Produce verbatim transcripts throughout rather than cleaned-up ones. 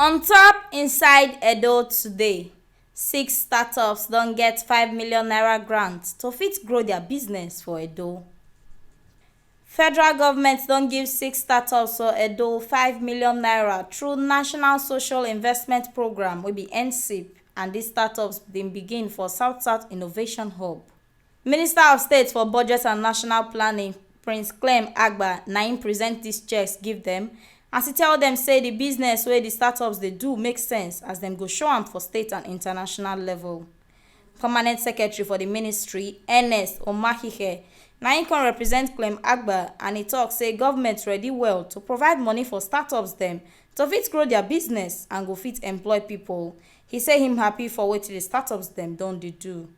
On top inside Edo today, six startups don get five million naira grant to fit grow their business for Edo. Federal government don give six startups for Edo five million naira through National Social Investment Program wey be N S I P, and these startups bin begin for South South Innovation Hub. Minister of State for Budget and National Planning, Prince Clem Agba, na im present dis checks give dem, as e tell dem say di business wey di startups dey do make sense, as dem go show am for state and international level. Permanent secretary for di ministry, Ernest Omahihe, na im come represent Clem Agba, and e tok say government ready well to provide money for startups dem to fit grow dia business and go fit employ pipo. E say im happy for wetin di startups dem don dey do.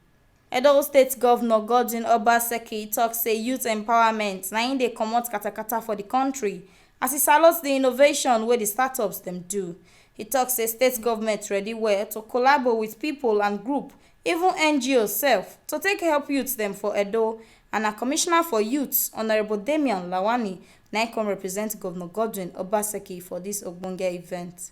Edo State Governor Godwin Obaseki tok say youth empowerment na im dey comot katakata for di kontri, as e salute di innovation wey di startups dem do. E tok say state government ready well to collabo wit pipo and group, even N G O sef, to take help youth dem for Edo, and na Commissioner for Youth, Honourable Damian Lawani, na im come represent Governor Godwin Obaseki for dis ogbonge event.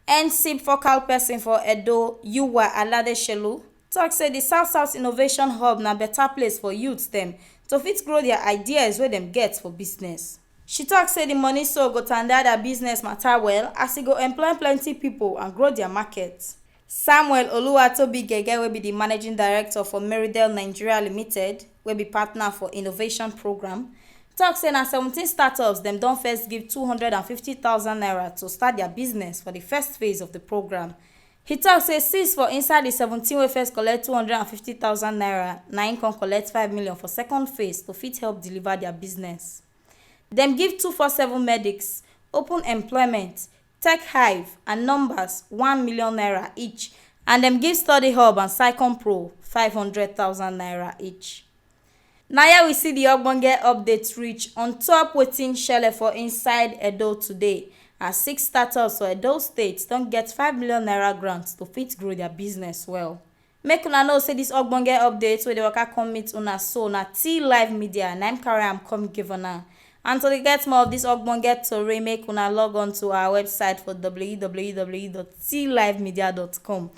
N S I P focal person for Edo, Yuwa Aladeshelu, tok say di South South Innovation Hub na beta place for youths dem to fit grow dia ideas wey dem get for business. She tok say di money so go tanda dia business mata well, as e go employ plenty pipo and grow dia market. Samuel Oluwatobi Gege, wey be di managing director for Meridel Nigeria Limited, wey be partner for innovation program, tok say na seventeen startups dem don first give two hundred and fifty thousand naira to start dia business for di first phase of di program. E tok say six for inside di seventeen wey first collect two hundred and fifty thousand naira na im come collect five million for second phase to fit help deliver dia business. Dem give two four seven medics, open employment, tech hive and numbers one million naira each, and dem give study hub and psychon pro five hundred thousand naira each. Na here we see di ogbonge update reach on top wetin shele for inside Edo today, as six startups for Edo State don get five million naira grant to fit grow dia business well. Make una know say dis ogbonge update wey dey waka come meet una so na T Live Media na im carry am come give una. And to dey get more of dis ogbonge tori, make una log on to our website for w w w dot t live media dot com.